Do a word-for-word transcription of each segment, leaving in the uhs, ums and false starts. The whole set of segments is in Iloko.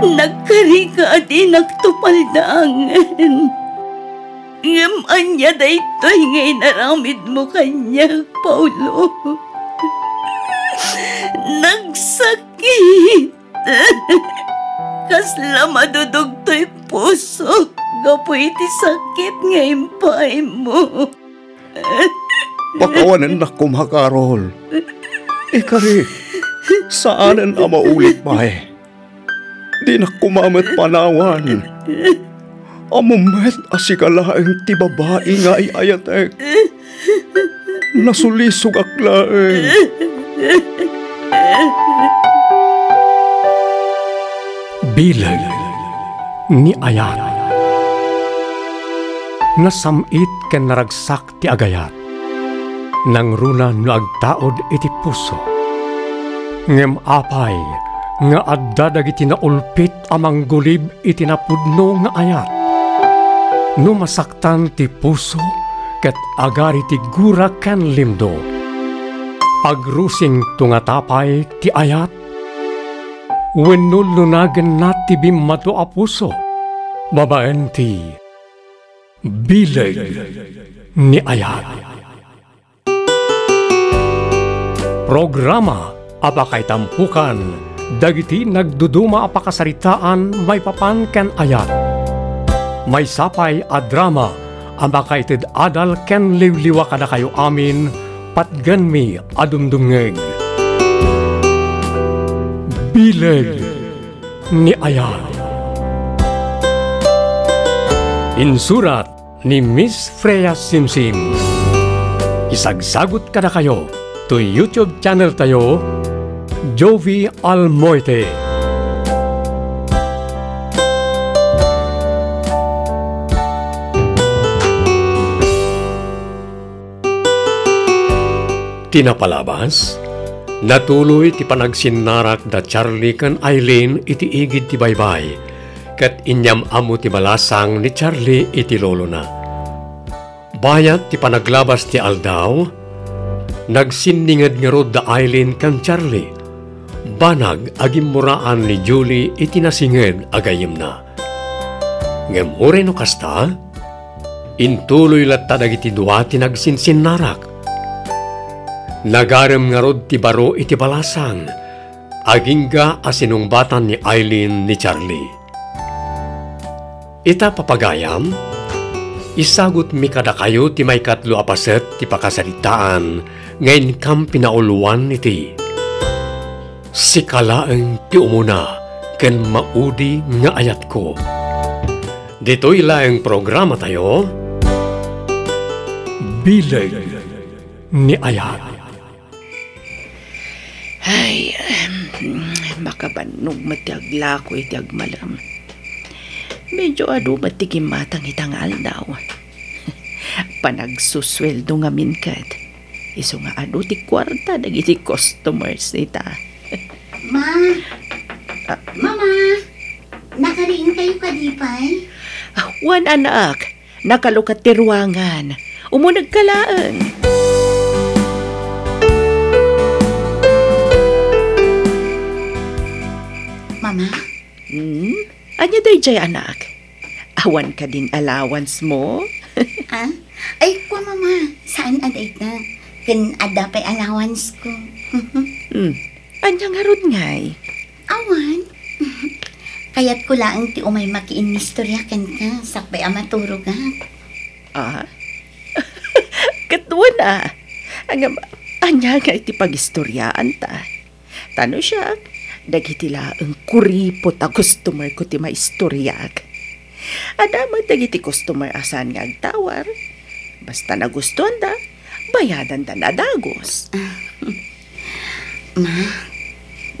Nagkarika a dinak tupaldangen. Ngem ania daytoy nga inaramidmo kaniak, Paulo? Nagsakit. Kasla madudugtoy pusok gapu iti sakit nga impaaymo. Pakawanennak koma, Carol. Ikari, saanen a maulit pay. Dinak koma met panawan. Ammom met a sika laeng ti babai nga ay-ayatek. Nasulisogak laeng. Bileg ni ayat. Nasam-it ken naragsak ti agayat. Nangruna no agtaud iti puso. Ngem apay nga adda dagiti naulpit a manggulib iti napudno nga ayat? No masaktan ti puso ket agari ti gura ken limdo, agrusingto ngata pay ti ayat? Wenno lunagenna ti bimmado a puso babaen ti Bileg ni Ayat. Programa a pakaitampokan dagiti nagduduma a pakasaritaan maipapan ken ayat. Maysa pay a drama a makaited adal ken liwliwa kadakayo amin, patgenmi a dumdumngeg. Bileg ni Ayat. Insurat ni Miss Freya Simsim. Isagsagut kadakayo to YouTube channel tayo, Jovi Almoite. Ti napalabas, natuloy ti panagsinnarak da Charlie ken Aileen iti igid ti baybay, ket inyam-ammo ti balasang ni Charlie iti lolona. Bayat ti panaglabas ti aldaw, nagsinninged ngarud da Aileen ken Charlie. Banag a gimmuraan ni Julie iti nasinged a gayyemna. Ngem uray no kasta, intuloy latta dagiti dua ti nagsinsinnarak. Nagarem ngarud ti baro iti balasang, agingga a sinungbatan ni Aileen ni Charlie. Ita, papagayam, isagutmi kadakayo ti maikatlo a paset ti pakasaritaan nga inkam pinauluan iti Sika Laeng ti Umuna ken Maudi nga Ayatko. Ditoy laeng programatayo, Bileg ni Ayat. Ay, em, makabannog met ti aglako iti agmalem. Medyo adu met ti gimmatang ita nga aldaw. Panagsusueldo ngamin ket isu nga adu ti kuarta dagiti customers ita. Ma! Ah. Mama! Nakariingkayo kadi pay? Ah, wen, anak. Nakalukat ti ruangan. Umunegka laeng. Mama? Hmm? Ania daydiay, anak? Awan kadin allowance mo? Ah? Ay, kua, Mama. Saan a dayta? Ken adda pay allowance ko. Mhm. Hmm. Ania ngarud ngay? Awan. Kayatko laeng ti umay makiinnistorya kenka, sakbay a maturogak. Ah? Ket wen a. Ngem, ania ngay ti pagistoryaanta? Ta no siak, dagiti laeng kuripot a customer ko ti maistoryak. Adda met dagiti customer a saan nga agtawar. Basta nagustuanda, bayadandan a dagus. Ma?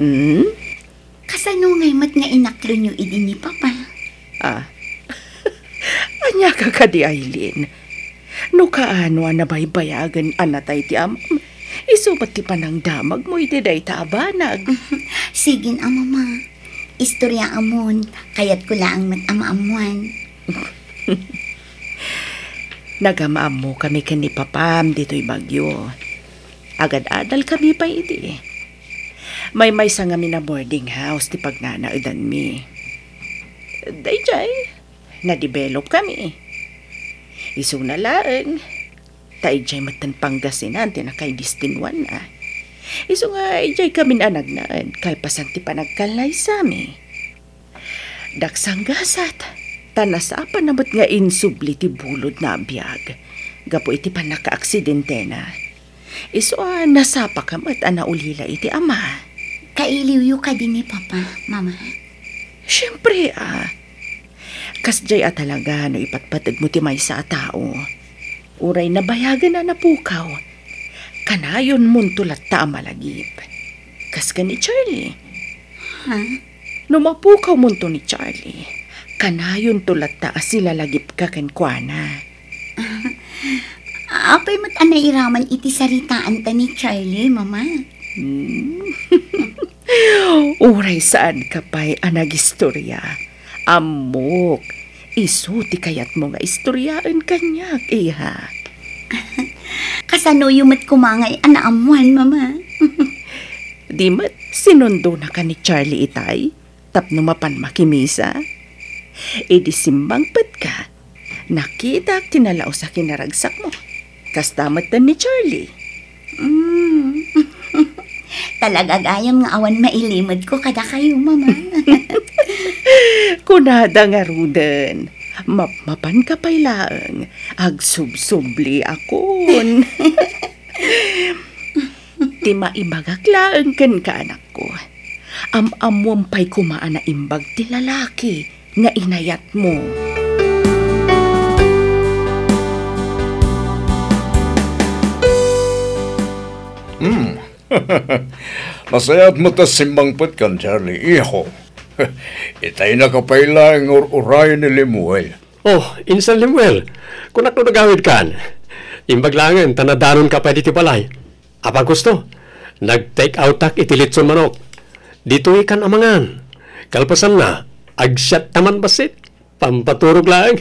Hmm? Kasano ngay met nga inaklonyo idi ni Papa? Ah. Ania ka kadi, Aileen? No kaano a nabaybayagen a natay ti amam, isu met ti panangdamagmo iti dayta a banag. Sige a, Mama. Istoryaamon, kayatko laeng met a maammuan. Nagam-ammokami ken ni Papam ditoy Baguio. Agad-adalkami pay idi. Maymaysa ngamin a boarding house ti pagnanaedanmi. Dayjay, na-develop kami. Isuna laeng, ta idiay metten Pangasinan ti nakaidistinguanna. Isu nga idiay kami nagnaed kalpasan ti panagkallaysami. Daksanggasat, ta nasapana met nga insubli ti bulodna a biag gapu iti pannakaaksidentena. Isu a nasapaka met a naulila iti ama. Kailiwyo kadi ni Papa, Mama? Siempre a. Kasdiay a talaga no ipatpategmo ti maysa a tao. Uray nabayagen a napukaw, kanayonmonto latta a malagip. Kas ken ni Charlie. Ha? No mapukawmonto ni Charlie, kanayonto latta a silalagipka kenkuana. Apay met a nairaman iti saritaanta ni Charlie, Mama? Hmm. Uray saanka pay a nagistorya, ammok, isu ti kayatmo nga istoryaen kaniak, iha. Kasanoyo met koma ngay a naammuan, Mama? Di met sinundonaka ni Charlie itay tapno mapan makimisa? Idi simmangpetka, nakitak ti nalaus a kinaragsakmo. Kasta met ni Charlie. Mm. Talaga gayam nga awan mailimedko kadakayo, Mama. Kunada ngaruden, mapmapanka pay laeng, agsubsubliakon. Ti maibagak laeng kenka, anakko, am-ammoam pay koma a naimbag ti lalaki nga inayatmo. Hmm. Nasayaat met a simmangpetkan, Charlie, iho. Itay nakapay laeng nga ur-urayen ni Lemuel. Oh, insan Lemuel, kunak no nagawidkan. Imbag laengen ta nadanonka pay ditoy balay. Apay a gusto, nag-take outak iti litson manok. Ditoykan a mangan. Kalpasanna, agsiatta man bassit. Pampaturog laeng.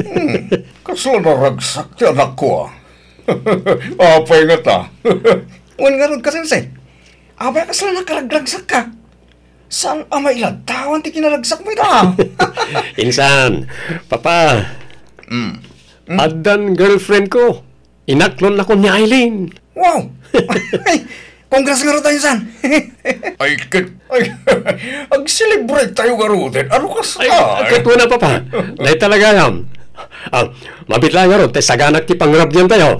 Hmm, kasla naragsak ti anakko, a. Apay ngata? Wen ngarud, Kasense. Apay a kasla nakaragragsakka? Saan a mailadtawan ti kinaragsakmo ita? Insan, Papa, Hmm. Hmm. Addan girlfriend ko. Inaklonnakon ni Aileen. Wow! Ay, congrats ngarud, insan. Ay, ket, ay, ag-celebrate tayo ngaruden. Ano ka sa, Ay, ay? Ket una, Papa. Dayta la gayam. Ah, mabiit laeng ngarud, ta isaganak ti pangrabian tayo.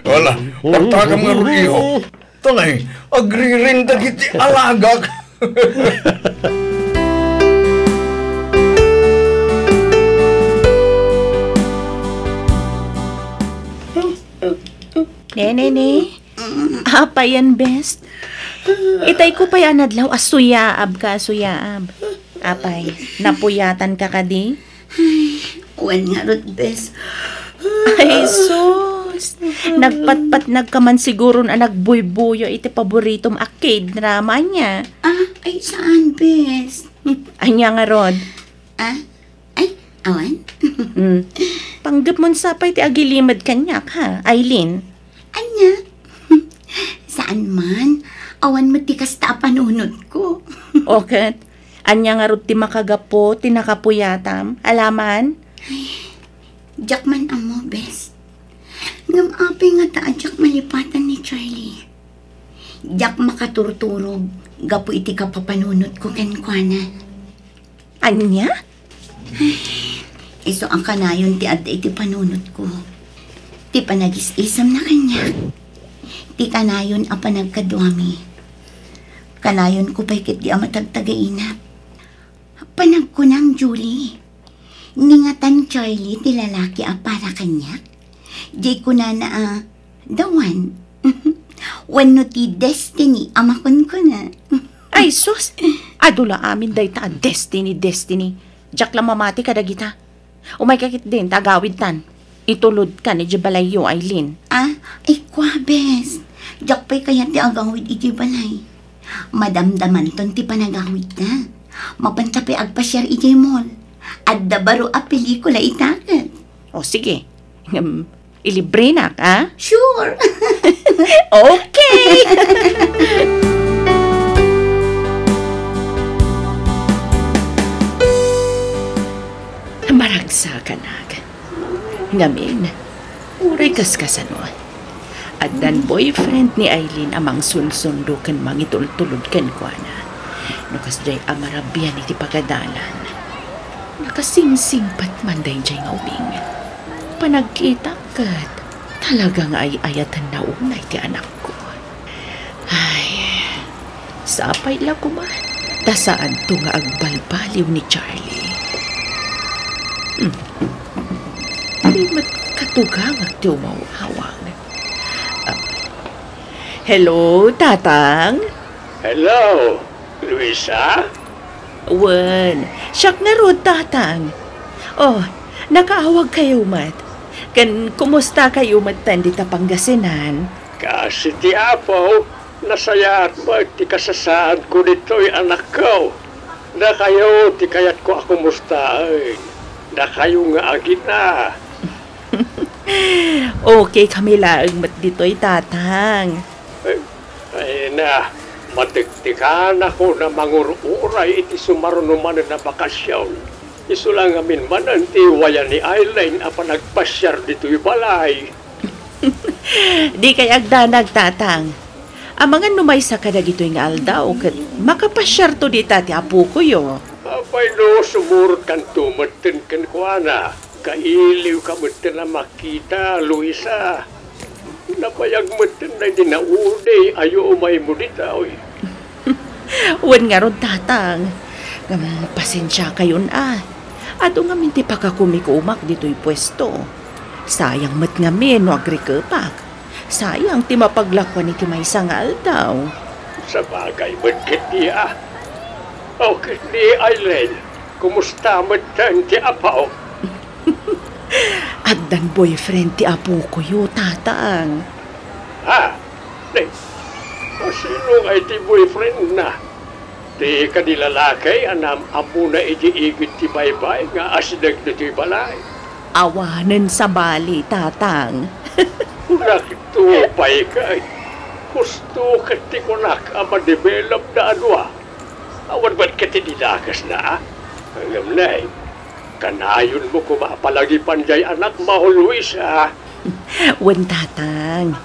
Wala, partagam ngarud, iho. Tunay, agriring dagiti alagak. Ne, ne, ne. Apay yan, bes? Itay ko pay a nadlaw a suyaab ka, suyaab. Apay, napuyatanka kadi? Ay, wen ngarud, bes. Ay, sus! Nagpatpatnagka man siguron a nagbuybuyo iti paboritom a K-drama ania. Ah, ay, saan, bes? Ania ngarud? Ah? Ay, awan? Hmm. Panggepmon sa pay ti agilimed kaniak, ha, Aileen? Ania? Saan man. Awan met ti kasta a panunotko. O ket, ania ngarud ti makagapu ti nakapuyatam? Alaman? Ay, diak man ammo, bes. Ngem apay ngata a diak malipatan ni Charlie? Diak makaturturog gapu iti kapapanunotko kenkuana. Ania? Isu a kanayon ti adda iti panunotko. Ti panagis-isemna kaniak. Ti kanayon a panagkaduami. Kanayonko pay ketdi a matagtagainat. Panagkunam, Julie, ni ngatan Charlie ti lalaki a para kaniak? Diay kunana a, the one. Wenno ti destiny a makunkuna. Ay, sus! Adu la amin dayta a destiny, destiny. Diak la mamati kadagita. Umayka ketdin, ta agawidtan. Itulodkan idiay balayyo, Aileen. Ah, ay, kua, bes. Diak pay kayat ti agawid idiay balay. Madamdamanton ti panagawidta. Mapanta pay agpasiar idiay mall. Adda baro a pelikula ita ket. O, sige. Ngem, ilibrenak, a? Sure. Okay. Ngamin, uray kaskasano, addan boyfriend ni Aileen a mangsunsundo ken mangitultulod kenkuana. No kasdiay a marabian iti pagadalan, nakasingsingpet man daydiay nga ubing. Panagkitak ket talaga nga ay-ayatenna unay ti anakko. Ay, sapay la koma ta saanto nga agbalbaliw ni Charlie. Hmm. Di met katugangak ti umawawang. Ah, hello, Tatang? Hello, Luisa? Wen, siak ngarud, Tatang. Oh, nakaawag kayo met. Ken kumusta kayo met dita Pangasinan? Kas iti Apo, nasayaat met ti kasasaadko ditoy, anakko. Dakayo ti kayatko a kumustaen. Dakayo nga agina. Okay kami laeng met ditoy, Tatang. Ay, ay na, matiktikanakon a mangur-uray iti sumaruno manen a bakasion. Isu la ngamin manen ti waya ni Aileen a panagpasiar ditoy balay. Dikay agdanag, Tatang. Amangan no maysa kadagitoy nga aldaw ket makapasiarto dita ti apokoyo. Apay no sumurotkanto metten kenkuana, kailiwka metten a makita, Luisa. Nabayag metten daydi naudi a yumaymo dita, oy. Wen ngarud, Tatang. Ngem pasensiakayon a. Adu ngamin ti pakakumikumak ditoy puesto. Sayang met ngamin no agrikepak. Sayang ti mapaglakuan iti maysa nga aldaw. Sabagay met ketdi a. O, ketdi, Aileen, kumusta metten ti apo? Addan boyfriend ti apokoyo, Tatang. Ha? Ay, sino nga iti boyfriendna? Ti kadi lalaki a naam-ammona iti igid ti baybay nga asideg ditoy balay? Awanen sabali, Tatang. Nakitupay kay. Husto ket ti kunak a madevelopda a dua. Awan met ket ti dakesna, a? Ngem nay, kanayonmo koma a palagipan jay anakmo, Luisa. Wen, Tatang.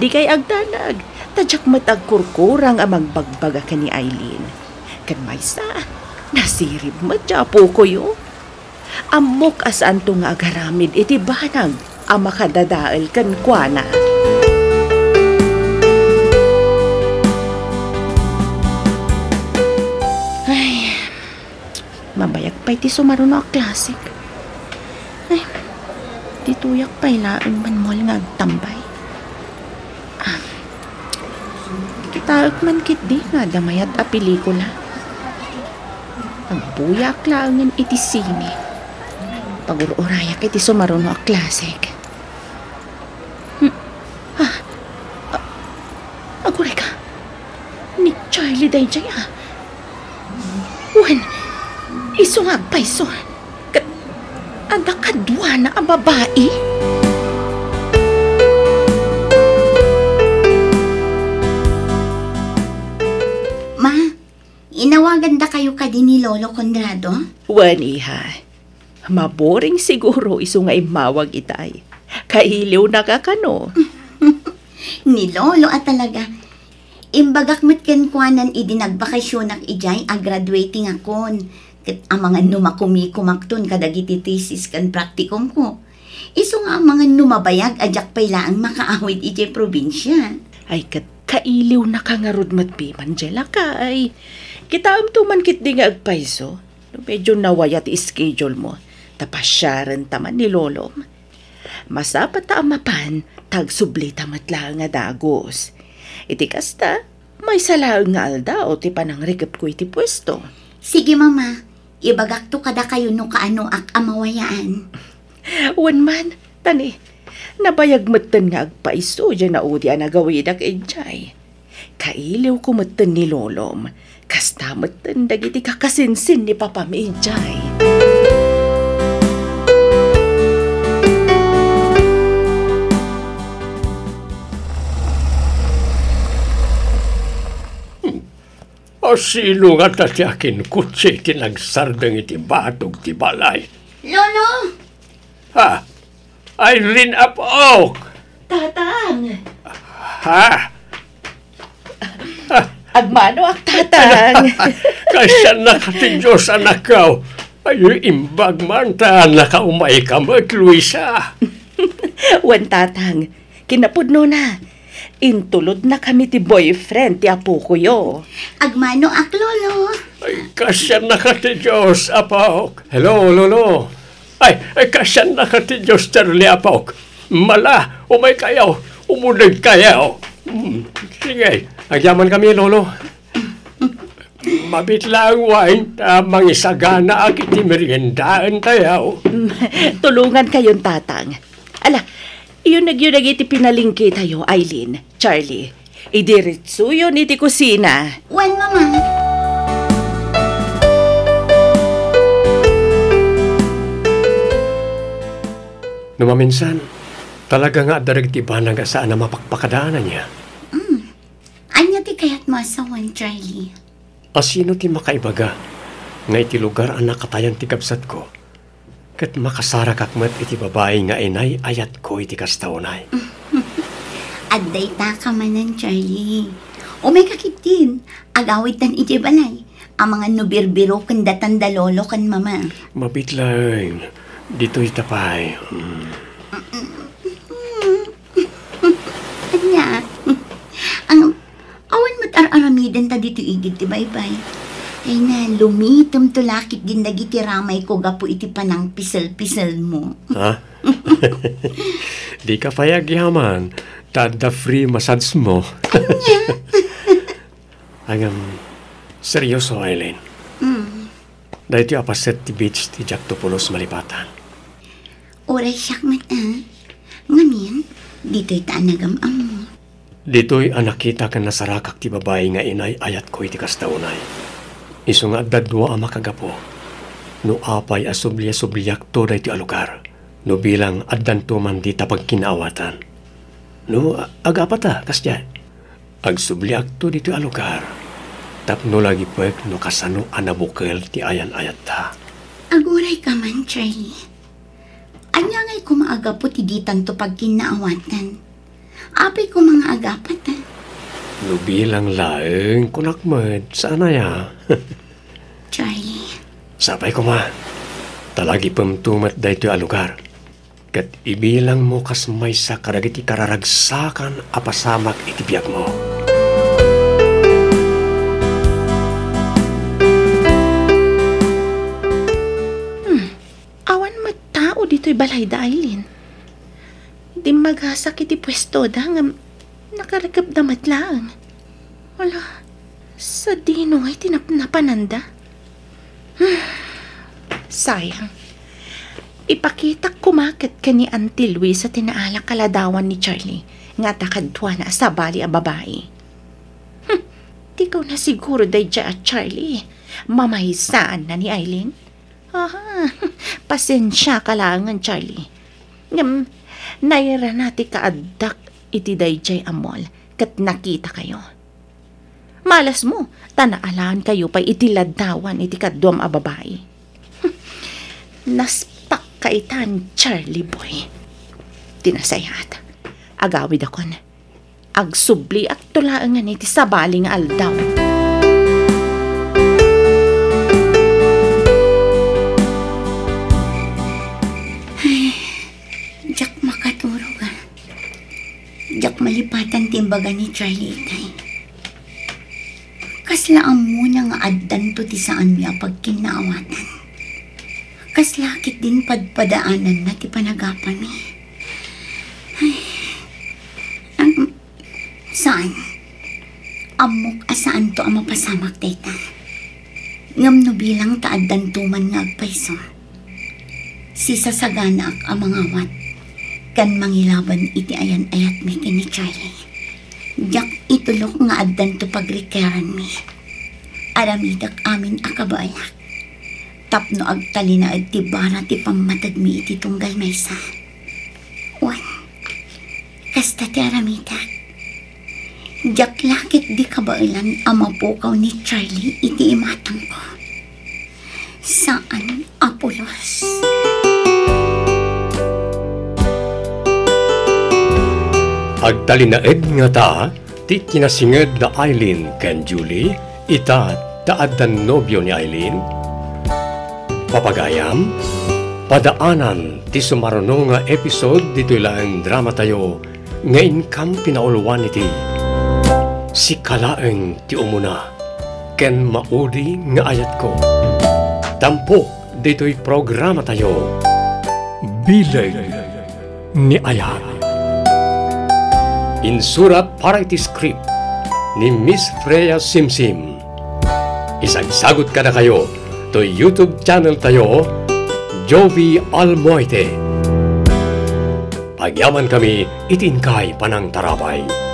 Dikay agdanag, ta diak met agkurkurang a magbagbaga ken ni Aileen. Ken maysa, nasirib met ti apokoyo. Ammok a saanto nga agaramid iti banag a makadadael kenkuana. Ay, mabayag pay ti sumaruno a klasek. Ay, ditoyak pay laeng man mall nga agtambay. Ah, kitaek man ketdi nga adda mayat a pelikula. Agbuyaak laengen iti sine. Pagur-urayak iti sumaruno a klasek. Hmm. Ah, ah, agurayka. Ni Charlie daydiay a. Wen, isu nga agpayso. Ket adda kaduana a babai. Ma, inawagandakayo kadi ni Lolo Conrado? Wen, iha. Maburing siguro isu nga immawag itay. Kailiwnaka kano? Ni Lolo a talaga. Imbagak met kenkuanan idi nagbakasionak idiay a graduating akon, ket amangan no makumikumakton kadagiti thesis ken practicumko. Isu nga amangan no mabayag a diak pay laeng makaawid idiay probinsia. Ay, ket kailiwnaka ngarud met piman, Jelakay. Kitaemto man ketdi nga agpayso, no medyo nawaya ti schedule mo, ta pasiarenta man ni Lolom. Masapata a mapan, ta agsublita met laeng a dagus. Iti kasta, maysa laeng nga aldaw ti panangrikepko iti puesto. Sige, Mama. Ibagakto kadakayo no kaanoak a mawayaan. Wen man, ta ni, nabayag metten nga agpayso diay naudi a nagawidak idiay. Kailiwko metten ni Lolom, kasta metten dagiti kakasinsin ni papami idiay. Hmm. A sino ngata ti akinkutse iti nagsardeng iti batog ti balay? Lolo! Ha? Irene, apok! Tatang! Ha? Agmanoak, Tatang. Kasiannaka ti Dios, anakko. Ay, imbag man ta nakaumayka met, Luisa. Wen, Tatang. Kinapudnona, intulodnakami ti boyfriend ti apokoyo. Agmanoak, Lolo. Ay, kasiannaka ti Dios, apok. Hello, Lolo. Ay, ay, kasiannaka ti Dios, Charlie, apok. Mala, umaykayo, umudegkayo. Hmm, sige, agyamankami, Lolo. Mabit laeng wen ta mangisaganaak iti meriendaentayo. Tulongankayon, Tatang. Ala, iyunegyo dagiti pinalingketayo, Aileen, Charlie. Idiretsoyon iti kusina. Wen, Mama. No maminsan, talaga nga adda dagiti banag a saan a mapakpakadaananna. Mm. Ania ti kayatmo a sawen, Charlie? A sino ti makaibaga nga iti lugar a nakatayan ti kabsatko, ket makasarakak met iti babai nga inay-ayatko iti kasta unay? Adda ita ka manen, Charlie. Umayka ketdin, agawidtan idiay balay. Amangan no birbiro ken datan da lolo ken mama. Mabit laeng. Ditoy ta pay. Mm. Ania? Ang awan met ar-aramidenta ditoy igid ti baybay. Ay na, lumitemto la ketdin dagiti ramayko gapu iti panangpisel-piselmo. Ha? Dika pay agyaman, ta adda free massage mo. Ania? Ngem, seryoso, Aileen. Mm. Daytoy a paset ti beach ti diakto pulos malipatan. Uray siak met, a. Ngamin, ditoy ta a nagam-ammo. Ditoy a nakita ken nasarakak ti babai nga inay-ayatko iti kasta unay. Isu nga adda dua a makagapu. No apay a subli-subliakto daytoy a lugar, no bilang addanto man dita pagkinnaawatan. No, a-, agapata, kasdiay. Agsubliakto ditoy a lugar tapno lagipek no kasano a nabukel ti ayan-ayatta. Agurayka man, Charlie. Ania ngay koma a gapu ti ditanto pagkinnaawatan? Apay koma nga agapata? No bilang laeng, kunak met, saan aya? Charlie. Sapay koma, ta lagipemto met daytoy a lugar. Ket ibilangmo kas maysa kadagiti kararagsakan a pasamak iti biagmo. Hmm. Awan met tao ditoy balayda, Aileen. Dimmagasak iti puestoda ngem nakarikepda met laeng. Ala, sadino ngay ti napnapananda? Hmm, sayang. Ipakitak koma ket ken ni Auntie Luisa ti naalak a ladawan ni Charlie nga adda kaduana a sabali a babai. Hmm, dika nasiguro daydiay a Charlie. Mamaysaanna ni Aileen. Aha, pasensiaka laengen, Charlie. Ngem, nairana ti kaaddak iti daydiay a mall ket nakitakayo. Malasmo, ta naalaankayo pay iti ladawan iti kaduam a babai. Naspakka itan, Charlie boy. Ti nasayaat, agawidakon. Agsubliakto laengen iti sabali nga aldaw. Ay, diak makaturog, a. Diak malipatan ti imbaga ni Charlie itay. Kasla ammona nga addanto ti saanmi a pagkinnaawatan. Kasla ketdin padpadaananna ti panagapami. Ay, am, saan. Ammok a saanto a mapasamak dayta. Ngem no bilang ta addanto man nga agpayso, sisasaganaak a mangawat ken mangilaban iti ayan-ayatmi ken ni Charlie. Diak itulok nga addanto pagrikeranmi. Aramidek amin a kabaelak tapno agtalinaed ti bara ti pammatedmi iti tunggal maysa. Wen, kasta ti aramidek. Diak la ketdi kabaelan a mapukaw ni Charlie iti imatangko. Saan a pulos. Agtalinaed ngata ti kinasinged da Aileen ken Julie, ita ta adda nobio ni Aileen? Papagayam, padaanan ti sumaruno nga episode ditoy laeng dramatayo nga inkam pinauluan iti Sika Laeng ti Umuna ken Maudi nga Ayatko. Tampok ditoy programatayo, Bileg ni Ayat. Insurat para iti script ni Miss Freya Simsim. Isagsagut kadakayo toy YouTube channel tayo, Jovi Almoite. Agyaman kami iti inkay panangtarabay.